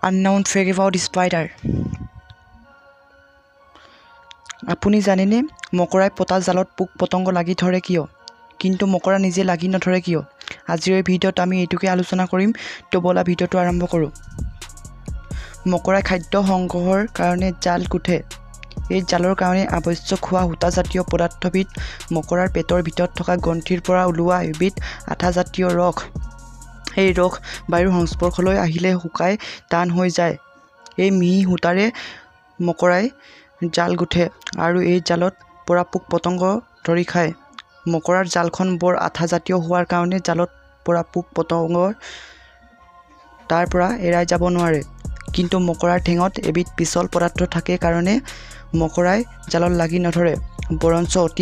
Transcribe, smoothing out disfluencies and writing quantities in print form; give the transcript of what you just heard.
Unknown fact about spider. আপুনি জানেনে মকৰাই পতা জালত পোক পতংগ লাগি ধৰে কিয়? কিন্তু মকৰা নিজে লাগি নধৰে কিয়? আজিৰ এই ভিডিঅ'ত আমি এইটোকে আলোচনা কৰিম। তো ব'লা, ভিডিঅ'টো আৰম্ভ কৰোঁ। মকৰাই খাদ্য সংগ্ৰহৰ কাৰণে জাল গুঠে। এই জালৰ কাৰণে আৱশ্যক হোৱা সূতাজাতীয় পদাৰ্থবিধ মকৰাৰ পেটৰ ভিতৰত থকা গ্ৰন্থিৰ পৰা ওলোৱা এবিধ আঠাজাতীয় ৰস। এই ৰস বায়ুৰ সংস্পৰ্শলৈ আহিলে শুকাই টান হৈ যায়। এই মিহি সূতাৰে মকৰাই জাল গুঠে আৰু এই জালত পৰা পোক পতংগ ধৰি খায়। মকৰাৰ জালখন বৰ আঠাজাতীয় হোৱাৰ কাৰণে জালত পৰা পোক পতংগ তাৰ পৰা এৰাই যাব নোৱাৰে। কিন্তু মকৰাৰ ঠেঙত এবিধ পিছল পদাৰ্থ থাকে কাৰণে মকৰাই জালত লাগি নধৰে, বৰঞ্চ অতি